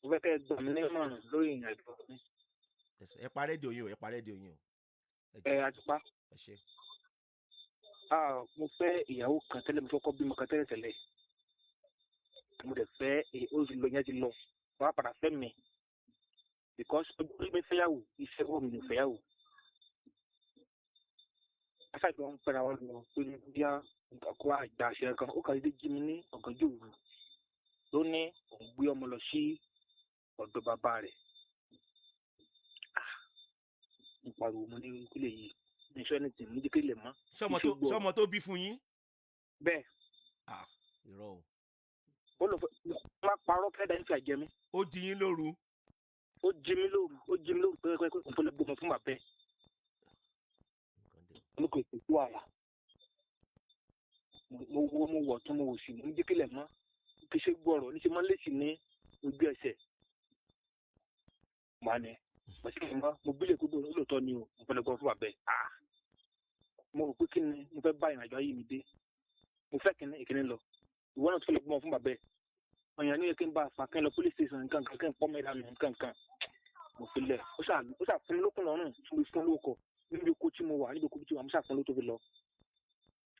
Mo fẹ́ kẹ́ ẹ gbà mí nímọ̀ràn lórí ìrìn àjò mi. Ẹ pa rédíò yín o, ẹ pa rédíò yín o. Ẹ Ẹ jọ̀ọ́, àtúpá. Ẹ ṣé. Mo fẹ́ ìyàwó kan tẹ́lẹ̀, mo fẹ́ kọ́ bímọ kan tẹ́lẹ̀ tẹ́lẹ̀. Mo dẹ̀ fẹ́ ó ti lọ, ìyẹn ti lọ. Wọ́n á padà fẹ́ mi. Because ojú mi fẹ́yàwó, iṣẹ́ ọwọ́ mi ò fẹ́yàwó. Aṣáájú wọn pẹ̀lú àwọn lọ pé bí a kó àgbà àṣẹ kan, ó kàn dédé jí mi ní ọ̀gànjọ́ òru. Ló ní òun gbé ọmọ lọ sí ọ̀dọ̀ bàbá rẹ̀. Mo pariwo, mo ní kílè yìí ní sọ ẹni tì mí jẹ́ kílè mọ́. Ṣọmọ tó Ìṣègùn. Ṣọmọ tó bí fún yín? Bẹ́ẹ̀. Ah, irọ́ o. Ó lọ fẹ́ má parọ́ fẹ́ dání fi àjẹ mi. Ó jí yín lóru? Ó jí mi lóru, ó jí mi lóru pé òun fẹ́ lọ gbọmọ fún bàbá ẹ̀. Nǹkan dé. Mo kò sí wàhálà. Mo wo, mo wọ̀ tún, mo wò sí, mo ní jẹ́ kílè mọ́ kí ṣe gbọ́rọ̀ ní ṣe máa ń lè sí ní ojú ẹsẹ̀. Màá ní mo sì kí n mọ́ mo bílẹ̀ kó dùn lóòótọ́ ni o, mo fẹ́ lọ gbọmọ fún bàbá ẹ̀. Ah, mo rò pé kí ni mo fẹ́ bá ìrìnàjò ayé mi dé. Mo fẹ́ kíní ìkíní lọ, ìwọ náà tó fẹ́ lọ gbọmọ fún bàbá ẹ̀. Ọ̀yàn ní kí n bá a fà kí n lọ police station, nǹkan kan kí n pọ́ mẹ́ta mi, nǹkan kan. Mo fi lẹ̀, ó ṣà fún mi lókun lọ́rùn tí mo fún lóko níbi oko tí mo wà, níbi oko tí mo wà. Mo ṣà fún lóko tó fi lọ.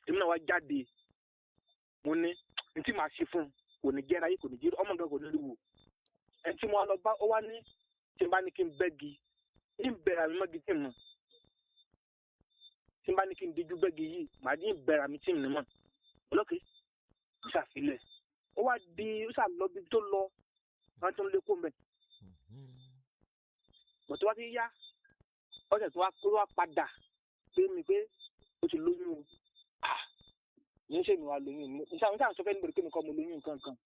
Èmi náà wá jáde, mo ní ní tí màá ṣe fún un kò ní jẹ́ ráyé, kò ní jẹ́ ọmọ nǹkan, kò ní rí wò. Ẹni tí mo wá lọ bá, ó wá ní tí n bá ní kí n bẹ́gi ní bẹ̀rẹ̀ àmì mọ́gi tí mo tí n bá ní kí n díjú bẹ́gi yìí, màá ní bẹ̀rẹ̀ àmì tí mo ní mọ̀ ọlọ́kẹ́. Ó ṣàfilẹ̀, ó wá di, ó ṣà lọ bí tó lọ, wọn tún lé kó mbẹ. Bọ̀tí wá ti yá ọ̀sẹ̀ tó wá kó wá padà pé mi pé ó ti lóyún o. Ah, ní ṣe mi wá lóyún mi n ṣáà sọ fẹ́ níbi pé mi kọ́ mo lóyún nǹkan kan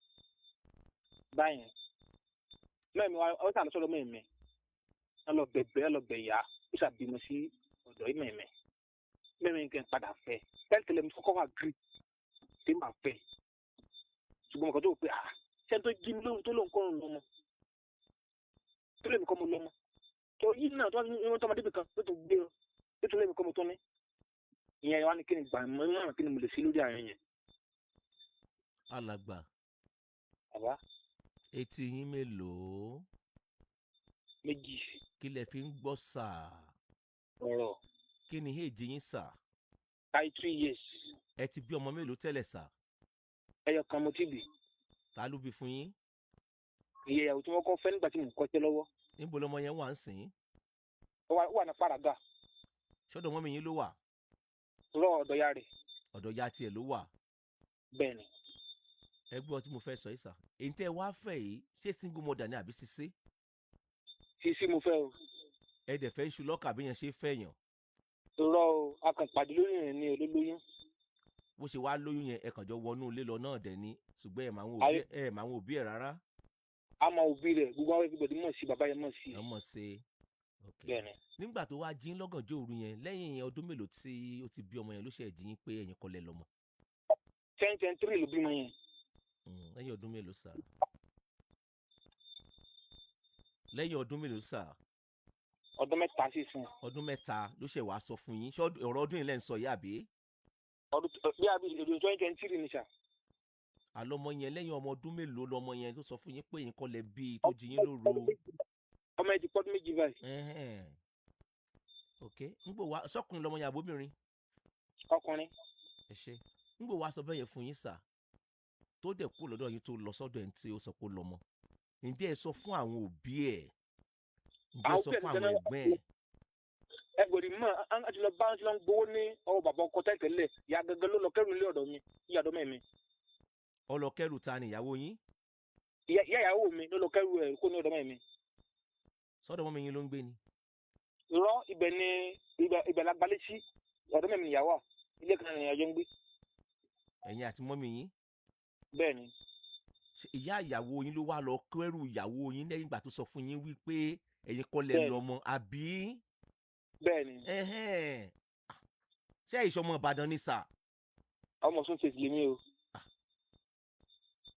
báyẹn. Mẹ́rin mi wá, ó ṣà lọ sọ́dọ̀ mẹ́rin mi, ẹ lọ bẹ̀bẹ̀, ẹ lọ bẹ̀ yá, ó ṣàbímọ sí ọ̀dọ̀ yìí. Mẹ́rin kẹ́ ń padà fẹ́ tẹ́lẹ̀tẹ́lẹ̀, mi kọ́kọ́ wà gírí tí màá fẹ́, ṣùgbọ́n mo kàn tó wò pé ah, ṣé tó jí mi lóhun tó lóun kọ́ òun lọ́mọ tó lèmi kọ́ mo lọ́mọ tó yìí náà tó wá ní tọmọdé bì kan tó tún gbé ọ tó tún lèmi kọ́ mo tó ní ìyẹn wá ní kí ni gbà mọ́ mọ́ kí ni mo lè ṣe lórí àárín yẹn. Alàgbà. Bàbá. Etí yín mélòó? Méjì. Kí lẹ fi ń gbọ́ sà? Ọ̀rọ̀. Kí ni èjì yín sà? 33 years. Ẹ ti bí ọmọ mélòó tẹ́lẹ̀ sà? Ẹyọ kan mo ti bì. Ta ló bí fún yín? Ìyẹn ìyàwó tí wọ́n kọ́ fẹ́ nígbà tí mò ń kọ́ṣẹ́ lọ́wọ́. Níbo lọmọ yẹn wà ń sìn? Ó wà ní Paraga. Ṣọ́dọ̀ mọ́mí yín ló wà? Rọ ọ̀dọ̀ ya rẹ̀. Ọ̀dọ̀ ya tiẹ̀ ló wà? Bẹ́ẹ̀ ni. Ẹ gbọ́ tí mo fẹ́ sọ yìí sà, èyí tẹ́ ẹ wá fẹ́ yìí, ṣé single mother ni àbí sisi? Sisi mo fẹ́ o. Ẹ dẹ̀ fẹ́ iṣu lọ́kà bí yẹn ṣe fẹ́ yàn? Rọ o, a kàn pàdé lórí ìrìn ní olólóyún. Bó ṣe wá lóyún yẹn, ẹ kàn jọ wọnú ilé lọ náà dẹ̀ ni, ṣùgbọ́n ẹ máa ń òbí ẹ máa ń òbí ẹ rárá? A mọ òbí rẹ̀, gbogbo àwọn everybody mọ̀ sí, bàbá yẹn mọ̀ sí. Ẹ mọ̀ sí, ok. Bẹ́ẹ̀ ni. Nígbà tó wá jí lọ́gànjọ́ òru yẹn, lẹ́yìn yẹn, ọdún mélòó tí ó ti bí ọmọ yẹn ló ṣe jí yín pé ẹ̀yin kọ́ lẹ lọ́mọ? 2023 ló bímọ yẹn. Lẹ́yìn ọdún mélòó sà? Lẹ́yìn ọdún mélòó sà? Ọdún 3 sí ìsìn. Ọdún 3 ló ṣe wàá sọ fún yín. Ṣé ọ̀rọ̀ ọdún yìí lẹ́ ń sọ yìí àbí? Ọdún bí àbí èdè 2023 ni sà. Àlọ́mọ yẹn, lẹ́yìn ọmọ ọdún mélòó lọmọ yẹn tó sọ fún yín pé ẹ̀yin kọ́ lẹ bí i tó jí yín lóru? Ọmọ yẹn ti pọ́dún 2 báyìí. Ẹhẹ́n. Ok, ńgbò wá sọkùnrin lọmọ yẹn àbóbìnrin? Ọkùnrin. Ẹ ṣe. Ńgbò wá sọ bẹ́ẹ̀ yẹn fún yín sà, tó dẹ̀ kú lọ́dọ̀ yín tó lọ sọ́dọ̀ ẹ̀ tí ó sọ pé ó lọ́mọ, ǹjẹ́ ẹ sọ fún àwọn òbí ẹ̀? Ǹjẹ́ ẹ Àwọn sọ òbí ẹ̀ fún àwọn nìkan náà- ẹ̀gbọ́n ẹ̀? Everybody mọ̀, á ti lọ bá ti lọ ń gbowó ní ọwọ́ bàbá ọkọ tẹ́lẹ̀. Ìyá gangan ló lọ kẹ́rù nílé ọ̀dọ̀ mi, ìyá ọ̀dọ̀ mẹ́mi. Ọlọ́kẹ́rù ta ni, ìyàwó yín? Ìyá ìyàwó mi ló lọ kẹ́rù ẹ̀ kó ní ọ̀dọ̀ mẹ́mi. Sọ́dọ̀ mọ́mí yín ló ń gbé ni? Irọ́, ibẹ̀ ni ibẹ̀ la gbalẹ̀ sí. Ọ̀dọ̀ mẹ́mi nìyàwó à, ilé kan ní àjọ ń gbé. Ẹ̀yin àti mọ́mí yín? Bẹ́ẹ̀ ni. Ṣé ìyá ìyàwó yín ló wá lọ kẹ́rù ìyàwó yín lẹ́yìn ìgbà tó sọ fún yín wípé ẹ̀yin kọ́ lẹ Bẹ́ẹ̀ni. lọ́mọ àbí? Bẹ́ẹ̀ ni. Ẹhẹ́n. Ah, ṣé ìṣọmọ Ìbàdàn ni sà? Ọmọ Ọ̀ṣun State lèmi o.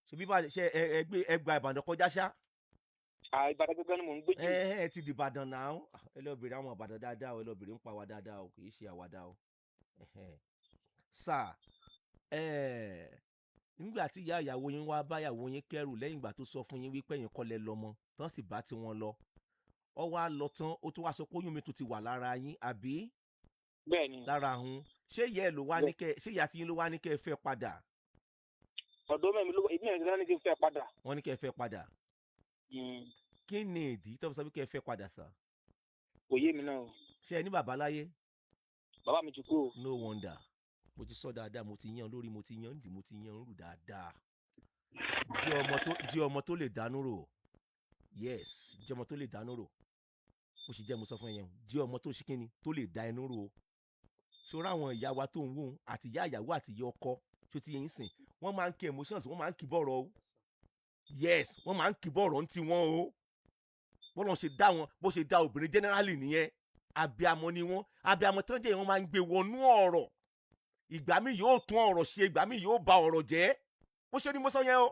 Ṣe bí bá ṣe ẹ ẹ gbé ẹ gba Ìbàdàn kọjá ṣá? À, Ìbàdàn gbẹgbẹ ni mò ń gbé jù. Ẹ ẹ ti di Ìbàdàn náà. Ah, ẹ lọ bèrè àwọn Ìbàdàn dáadáa o, ẹ lọ bèrè ń pa wa dáadáa o, kì í ṣe àwàdà o. Ẹhẹ́n. Sà, ẹ Nígbà tí ìyá ìyàwó yín wá bá ìyàwó yín kẹ́rù lẹ́yìn ìgbà tó sọ fún yín wípé ẹ̀yin kọ́ lẹ lọ́mọ tán, sì bá tiwọn lọ, ọ wá lọ tán, ó tún wá sọ pé oyún mi tún ti wà lára yín, àbí? Bẹ́ẹ̀ ni. Lára hun. Ṣé ìyá ẹ ló wá ní kẹ́, ṣé ìyá tí yín ló wá ní kẹ́ ẹ fẹ́ padà? Ọ̀dọ́ mẹ́mi ló èmi náà ní kí n fẹ́ padà. Wọ́n ní kẹ́ ẹ fẹ́ padà. Kí ni ìdí tó fi sọ pé kẹ́ ẹ fẹ́ padà sà? Kò yé mi náà o. Ṣé ẹ ní bàbá láyé? Bàbá mi ti kú o. No wonder. Mo ti sọ dáadáa, mo ti yan lórí, mo ti yan dì, mo ti yan rù dáadáa. Jẹ́ ọmọ tó lè dánú rò. Yes, jẹ́ ọmọ tó lè dánú rò. Mo sì jẹ́ mo sọ fún ẹ yẹn, jẹ́ ọmọ tó ṣe kíni tó lè dá inú rò. Ṣọ́ra àwọn ìyá wa tó ń wò ó, àti ìyá ìyàwó àti ìyá ọkọ tó ti yẹn sìn, wọ́n máa ń kí emotions, wọ́n máa ń kí bọ̀rọ̀ o. Yes, wọ́n máa ń kí bọ̀rọ̀ ń ti wọ́n o. Bọ́lá ṣe dá wọn, bó ṣe dá obìnrin generally nìyẹn. Abiamọ ni wọ́n, abiamọ tán jẹ́, wọ́n máa ń gbé wọnú ọ̀rọ̀. Ìgbà mi yóò tún ọ̀rọ̀ ṣe, ìgbà mi yóò ba ọ̀rọ̀ jẹ́. Bó ṣe ni mo sọ yẹn o.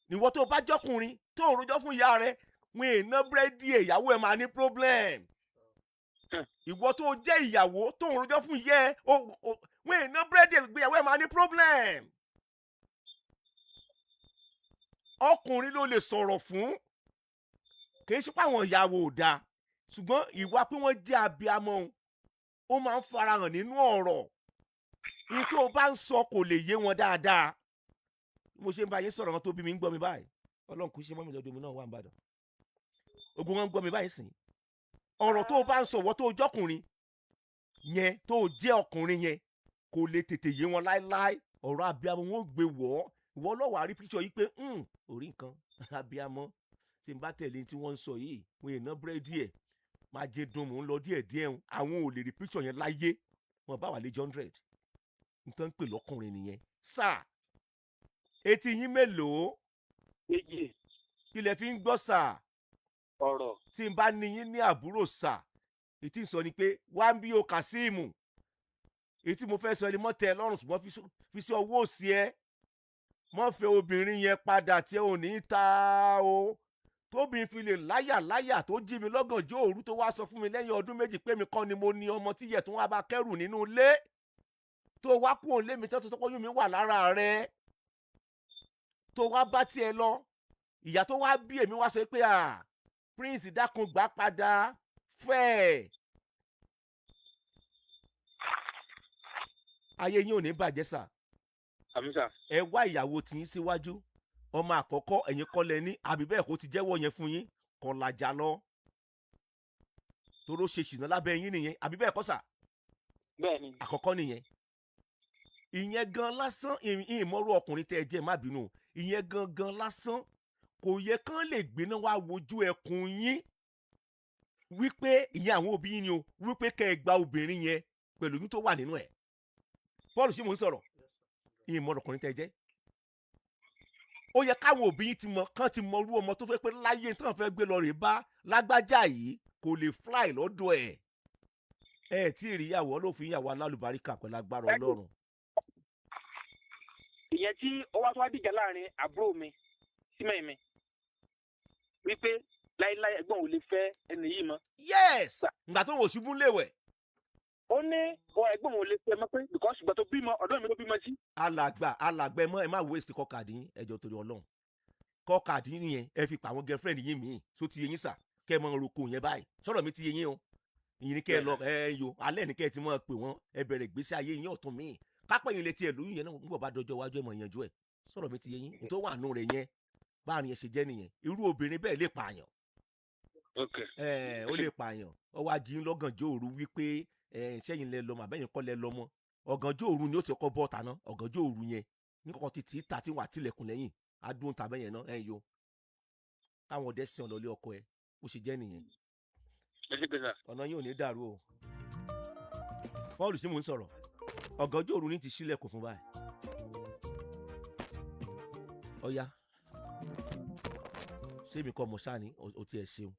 Ìwọ tó bá jọkùnrin tó ń rojọ́ fún ìyá rẹ, wọn èèna búrẹ́dì ẹ̀, ìyàwó ẹ̀ máa ní problem. Ìwọ tó jẹ́ ìyàwó tó ń rojọ́ fún ìyá ẹ̀, wọn èèna búrẹ́dì ẹ̀, ìgbéyàwó ẹ̀ máa ní problem. Ọkùnrin ló lè sọ̀rọ̀ fún, kì í ṣe pé àwọn ìyàwó ò dáa, ṣùgbọ́n ìwà pé wọ́n jẹ́ abiamọ ó máa ń farahàn nínú ọ̀rọ̀. Ní tó o bá ń sọ kò lè yé wọn dáadáa. Mo ṣe ń bá yín sọ̀rọ̀, wọn tó bí mi ń gbọ́ mi báyìí. Ọlọ́run kò ṣe mọ́ mi lọ́dọ̀, mi náà wà ń bàdàn, ogun wọn ń gbọ́ mi báyìí sìn. Ọ̀rọ̀ tó o bá ń sọ, wọ́n tó o jọ́kùnrin yẹn, tó o jẹ́ ọkùnrin yẹn, kò lè tètè yé wọn láéláé. Ọ̀rọ̀ abiamọ wọn ò gbé wọ̀ ọ́. Ìwọ lọ́wọ́ àrí píṣọ yìí pé orí nǹkan abiamọ tí n bá tẹ̀lé tí wọ́n ń sọ yìí, wọn èèyàn búrẹ́dì ẹ̀ máa jẹ dùn, mò ń lọ díẹ̀ díẹ̀ ń. Àwọn ò lè rí píṣọ yẹn láyé, wọn bá wà lé 100. Nǹkan ń pè lọ́kùnrin nìyẹn. Sáà, etí yín mélòó? 2. Kí lẹ fi ń gbọ́ sáà? Ọ̀rọ̀. Tí n bá ní yín ní àbúrò sáà, ètí ń sọ ni pé wá ń bí o Kàsíìmù, èyí tí mo fẹ́ sọ ẹni mọ́ tẹ ẹ lọ́rùn, ṣùgbọ́n fi sí ọwọ́ òsì ẹ, mọ́ fẹ́ obìnrin yẹn padà tí ò ní ta o. Tóbi fi lè láyà láyà tó jí mi lọ́gànjọ́ òru, tó wá sọ fún mi lẹ́yìn ọdún 2 pé mi kọ́ ni mo ní ọmọ, tí yẹ̀ tó wá bá kẹ́rù nínú ilé, tó wá kú òun lé mi tó sọ pé oyún mi wà lára rẹ, tó wá bá tiẹ̀ lọ, ìyá tó wá bí èmi wá sọ pé à Prince dákun gbà padà fẹ́ẹ̀. Ayé yín ò ní bàjẹ́ sà. Àmín sà. Ẹ wá ìyàwó tiyín síwájú. Ọmọ àkọ́kọ́ ẹ̀yin kọ́ lẹ ní, àbí bẹ́ẹ̀ kó ti jẹ́wọ́ yẹn fún yín, kọ́ làjà lọ. Toró ṣe ṣìnà lábẹ́ yín nìyẹn, àbí bẹ́ẹ̀ kọ́ sà? Bẹ́ẹ̀ni. Àkọ́kọ́ nìyẹn. Ìyẹn gan lásán, ìmọ̀rú ọkùnrin tẹ́ ẹ jẹ́, má bínú. Ìyẹn gangan lásán kò yẹ kán lè gbéná wá wojú ẹkùn yín wípé ìyẹn àwọn òbí yín ni o, wípé kẹ́ ẹ gba obìnrin yẹn pẹ̀lú oyún tó wà nínú ẹ̀. Paul, ṣé mò ń sọ̀rọ̀? Ìmọ̀ràn ọkùnrin tẹ́ jẹ́. Ó yẹ káwọn òbí yín ti mọ, kán ti mọ irú ọmọ tó fẹ́ pé láyé tí wọ́n fẹ́ gbé lọ rè bá lágbájá yìí kò lè fly lọ́dọ̀ ẹ̀. Ẹ tí ì rí ìyàwó, Ọlọ́run ìyàwó alálùbáríkà pẹ̀lú agbára Ọlọ́run. Ìyẹn tí ó wá tó wá dìjà láàrin àbúrò mi sí mẹ́rin mi wípé láíláí ẹ̀gbọ́n ò lè fẹ́ ẹni yìí mọ́. Yes, ìgbà tó ń wò ṣubú léwẹ̀. Ó ní ọ ẹ̀gbọ́n ò lè fẹ́ mọ́ pé because ìgbà tó bímọ ọ̀dọ́ mi ló bímọ sí. Alàgbà, alàgbà, ẹ mọ ẹ má waste kọkàdí yín, ẹjọ torí Ọlọ́run. Kọkàdí yín yẹn, ẹ fi pa àwọn girlfriend yín míì tó ti yé yín sà, kẹ́ ẹ mọ roko yẹn báyìí. Sọ̀rọ̀ mi ti yé yín o. Ìyìn ni kẹ́ ẹ lọ ẹ yo alẹ́ ni kẹ́ ẹ ti mọ̀ pé wọ́n ẹ bẹ̀rẹ̀ ìgbésí ayé yín ọ̀tún míì. Kápẹ́ yín létí ẹ lóyún yẹn náà, nígbà bá dọjọ́ iwájú ẹ mọ̀ yanjú ẹ̀. Sọ̀rọ̀ mi ti yé yín. Tó wà nù rẹ̀ yẹn, báàrin yẹn ṣe jẹ́ nìyẹn. Irú obìnrin bẹ́ẹ̀ lè pààyàn. Ẹ ó lè pààyàn. Ó wá jí lọ́gànjọ́ òru wípé ẹ ṣẹ́yìn lẹ lọ́mọ àbẹ́yìn kọ́ lẹ lọ́mọ. Ọ̀gànjọ́ òru ni ó ti kọ́ bọ́ ta ná. Ọ̀gànjọ́ òru yẹn ní kọ́kọ́ ti tì í ta tí wọ́n àtìlẹ̀kùn lẹ́yìn. Adùn tàbẹ́ yẹn náà ẹ yo. Káwọn ọdẹ sìn ọ̀lọ́lé ọkọ ẹ. Ó ṣe jẹ́ nìyẹn. Ẹ ṣe pé sà. Ọ̀nà yóò ní dàrú o. Paul, ṣé mò ń sọ̀rọ̀? Ọ̀gànjọ́ òru ní ti ṣílẹ̀kùn fún báyìí. Ọ̀ya, ṣé èmi kọ́ ọmọ ṣáà ni o ti ẹ̀ ṣeun.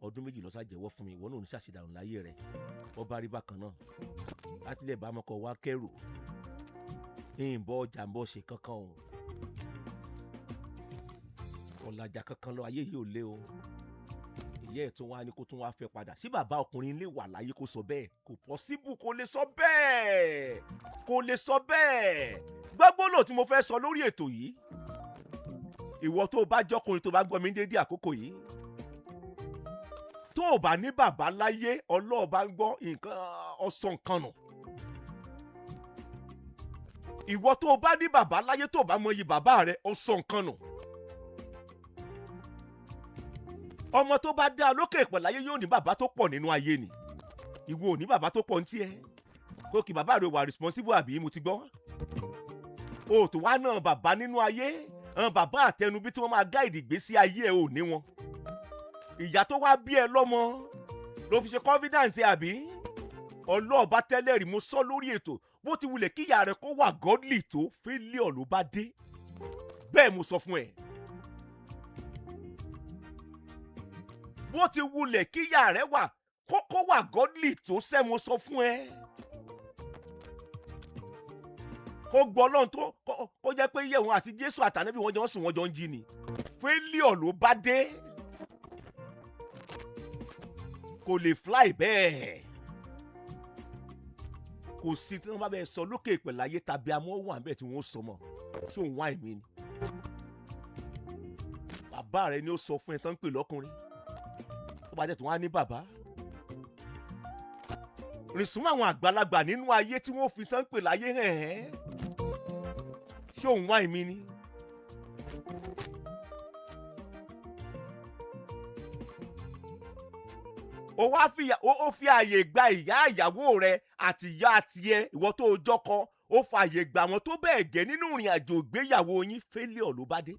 Ọdún 2 lọ́sà jẹ́wọ́ fún mi, ìwọ náà ò ní ṣàṣedànù láyé rẹ̀. Wọ́n bá rí bákan náà. Láti lè bá ọmọkọ wá kẹ́rù. Ìyìnbọn ọjà ń bọ̀ ṣe kankan o. Ọ̀làjà kankan lọ, ayé yìí ò lé o. Ìyá ẹ̀ tún wá ní kó tún wá fẹ́ padà. Ṣé bàbá ọkùnrin lè wà láyé kó sọ bẹ́ẹ̀? Kò pọ́síbù, kò lè sọ bẹ́ẹ̀. Kò lè sọ bẹ́ẹ̀. Gbọ́gbọ́lò tí mo fẹ́ sọ lórí ètò yìí, ìwọ tó o bá jọkùnrin tó bá gbọ́ mi déédéé àkókò yìí, tó o bá ní bàbá láyé, ọlọ́ọ̀bá ń gbọ́ nǹkan ọ̀sán nǹkan nù. Ìwọ tó o bá ní bàbá láyé, tó o bá mọyì bàbá rẹ, ọ̀sán nǹkan nù. Ọmọ tó bá dá lókè ìpẹ̀ láyé yóò ní bàbá tó pọ̀ nínú ayé ni. Ìwọ ò ní bàbá tó pọ̀ ní tiẹ̀ kó kí bàbá rẹ wà responsible, àbí mo ti gbọ́ o tó wá náà bàbá nínú ayé àwọn bàbá àtẹnubí tí wọ́n máa guide ìgbésí ayé ẹ ò ní wọn. Ìyá tó wá bí ẹ lọ́mọ ló fi ṣe confidant, àbí ọlọ́ọ̀bá tẹ́lẹ̀ rí. Mo sọ lórí ètò, bó ti wulẹ̀ kí ìyá rẹ kó wà godly tó, failure ló bá dé. Bẹ́ẹ̀ mo sọ fún ẹ. Bó ti wulẹ̀ kí ìyá rẹ wà kókó wà godly tó sẹ́, mo sọ fún ẹ, kó gbọ́ Ọlọ́run tó kó jẹ́ pé yẹ̀wọ̀n àti Jésù àtànábì wọ́n jọ ń sùn, wọ́n jọ ń jí ni, failure ló bá dé. Kò lè fly bẹ́ẹ̀. Kò sí tí wọ́n bá bẹ́ẹ̀ sọ lókè ìpẹ̀lẹ̀ ayé tàbí amọ́ wà bẹ́ẹ̀ tí wọ́n sọ mọ́ tí òun wá ìmí ni. Bàbá rẹ ni ó sọ fún ẹ tán ń pè lọ́kùnrin tó bá jẹ́ tó wá ní bàbá. Rìn súnmọ́ àwọn àgbàlagbà nínú ayé tí wọ́n fi tán ń pè láyé hàn ẹ́. Ṣé òun wá ìmí ni? Ó wá fi ó fi àyè gba ìyá ìyàwó rẹ àti ìyá tiẹ̀, ìwọ tó o jọkọ, ó fa àyè gbà wọn tó bẹ́ẹ̀ gẹ́ nínú ìrìn àjò ìgbéyàwó yín, failure ló bá dé.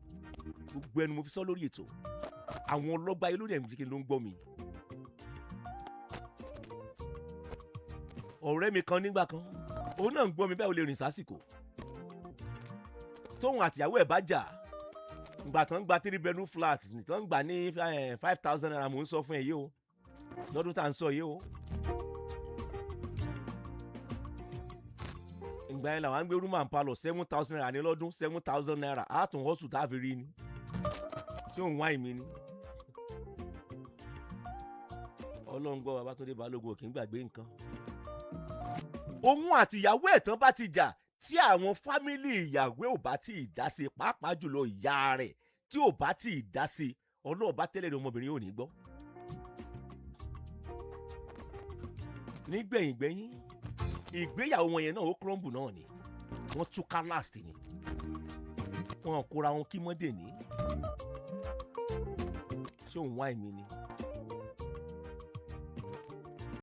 Gbogbo ẹnu mo fi sọ lórí ètò. Àwọn ọlọ́gbà ayé lórí ẹ̀mí ló ń gbọ́ mi. Ọ̀rẹ́ mi kan nígbà kan, òun náà ń gbọ́ mi bẹ́ẹ̀, ó lè rìn sásìkò tóun àtìyàwó ẹ̀ bá jà. Ìgbà tán gba three bedroom flat tán gbà ní ₦5,000, mò ń sọ fún ẹ yìí o, lọ́dún tá à ń sọ yìí o. Ìgbà yẹn làwọn á ń gbé room and parlour, ₦7,000 ní lọ́dún, ₦7,000 àtún hustle tá a fi rí ni. Ṣé òun wá ìmí ni? Ọlọ́run gbọ́, Babátúndé Balógun ò kì í gbàgbé nǹkan. Òun àti ìyàwó ẹ̀ tán bá ti jà, tí àwọn family ìyàwó ò bá tí ì dá sí i, pàápàá jùlọ ìyá rẹ̀ tí ò bá tí ì dá sí i, ọlọ́ọ̀bá tẹ́lẹ̀ ní ọmọbìnrin yóò ní gbọ́. Nígbẹ̀yìngbẹ̀yìn, ìgbéyàwó wọn yẹn náà ó crumble náà ni. Wọ́n túká last ni. Wọn kóra wọn kí mọ́dé ní. Ṣé òun wá èmi ni?